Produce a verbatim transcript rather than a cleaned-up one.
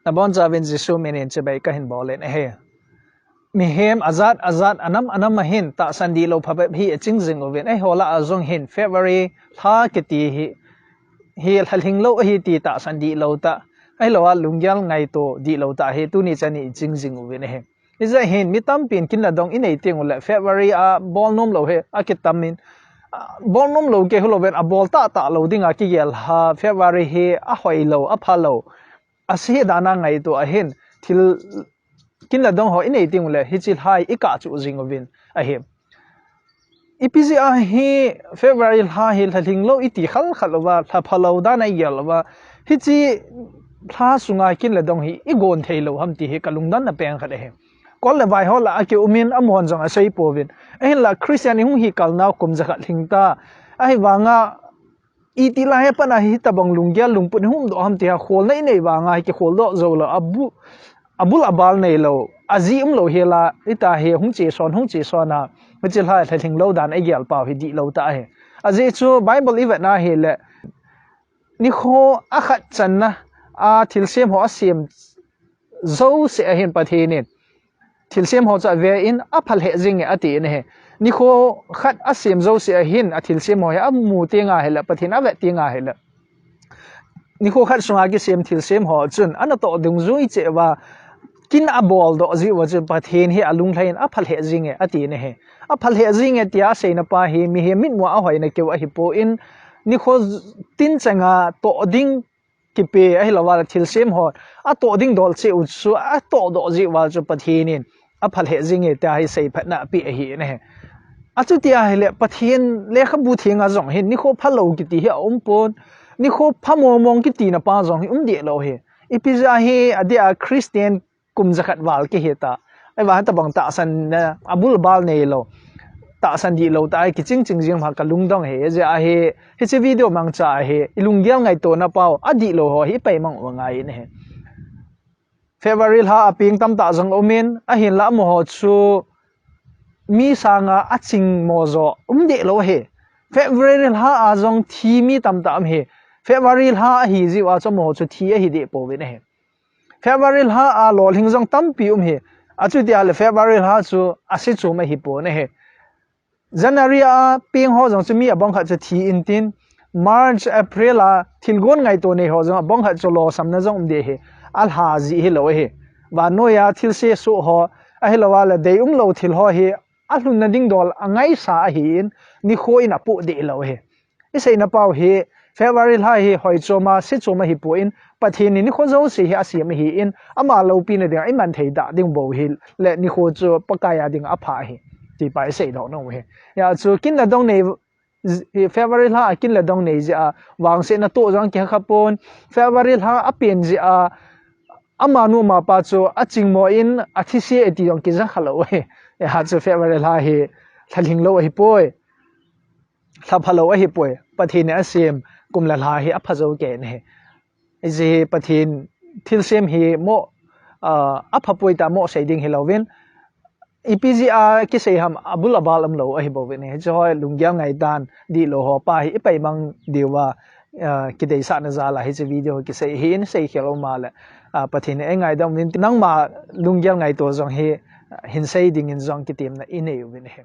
Nabonchauvin Jesu minin chibai kahin bolin ahi. Mihem ajat ajat anam anam ahin tahsan dihlou phabep hi aching jing uvin, eiho lah a jong hin February lha kiti hi, hi lhalhing lou ahi ti tahsan dihlou tah, ahilouleh lunggel ngaito dihlou tah hi tuni chan hi iching jing uvin ahi. Hijeh hin mi tampin kin le dong inei teng uleh February a bol nom lou hi akitamin, a, bol nom lou kei hilouvin abol tahtah lou dinga kigel a February hi ahoilou, aphalou, ase dan a ngaito ahin, thil kin le dong ho inei teng uleh hiche lha hi ikah chu jing uvin ahi. Ipi jeh a hi February lha hi lhalhing lou iti khalkhal uva, lha phalou dan a igel uva, hiche lha sunga kin le dong hi igon thei lou ham ti hi kalungdonna pen khat ahi. Kol le vai ho lah a kiumin amahon jong asei pouvin. Ahinlah Christian ihung hi kalnau kum jakhat lhing ta. Ahivanga iti lai a pat a hitobang lunggel lungput ihung doh ham tia kholna inei vanga hi kikholdoh jou lou, abu-, abul abal neilou, ajeh umlou hela, hita hi hung cheson, hung cheson a, hiche lha lhalhing lou dan a igel pau hi dihlou tah ahi. Ajeh chu Bible ivet na hileh, nikho akhat channa a thilsem ho asem jouse ahin Pathen in thilsem ho chu ave in apha lheh jing e atin ahi. Nikho khat asem jouse ahin athilsem ho hi amu teng ahileh, Pathen avet teng ahileh, nikho khat sunga kisem thilsem ho chun anatoh dungjui cheh uva, kin abol doh jeh uva chun Pathen hi alunglhai in apha lheh jing e atin ahi. Apha lheh jing e tia aseina pa hi mihem mitmu a ahoina keu ahipon, nikho tin changa toh ding kipe ahilouleh thilsem ho atoh ding dol cheh u chu atoh doh jeh uva chu Pathen in apha lheh jing e tia hi seiphatna apeh ahi in ahi. Achuti ahileh Pathen lekhabu thenga jong hin nikho phalou kiti hi aum pon, nikho pha mong mong kitina pa jong hi um deh lou ahi. Ipi jeh a hi adeh a Christian kum jakhat val kihi ta. Ahivang hitobang tahsan na, abul abal neilou, tahsan dihlou tah a kiching ching jing ham kalungdong ahi. Hijeh a hi, hiche video mangcha a hi ilunggel ngaito na pau adihlou ho hi ipaimang u angai in ahi. February lha a peng tamtah jong umin, ahinlah amaho chu mi sanga aching mo jo um deh lou ahi. February lha a jong thi mi tamtah um ahi. February lha ahi jeh uva chu amaho chu thi ahi deh pouvin ahi. February lha a lolhing jong tampi um ahi. Achuti ahileh February lha chu ase chom ahipon ahi. January a peng ho jong chu mi abang khat chu thi intin, March, April a thilgon ngaito nei ho jong abang khat chu losamna jong um deh ahi. Alha jeh hilou ahi. Vannoi a thilse soh ho, ahilouleh deium lou thil ho hi alhunna ding dol angaisa ahin, nikho in apoh deh lou ahi. Iseina pau hi, February lha hi hoi chom a, se chom ahipon, Pathen in nikho jouse hi asem ahin, ama loupina dinga iman thei tah ding bou hileh nikho chu Pakai a dinga apha ahi, ti pa isei doh nom u ahi. Hijeh chun kin le dong nei, February lha a kin le dong nei jeh a vangsetna toh jong kiha kha pon, February lha a pen jeh a amanu amapa chu aching mo in athise e ti jong kija kha lou ahi. Hijeh chun February lha hi lhalhing lou ahipoi, lha phalou ahipoi. Pathen in asem kum le lha hi apha jou kei in ahi. Hijeh hi Pathen thilsem hi mo, ah, apha poi tia mo sei ding hilouvin, ipi jeh a kisei ham abul abal umlou ahi bouvin ahi. Hiche ho lunggel ngai dan dihlou ho pa hi ipaimang diuva, ah, kideisahna jal a hiche video kisei ahin, seikhel um a leh, ah, Pathen in eingaidam uvin, nangma lunggel ngaito jong hi, ah, hinsei dingin jong kitemna inei uvin ahi.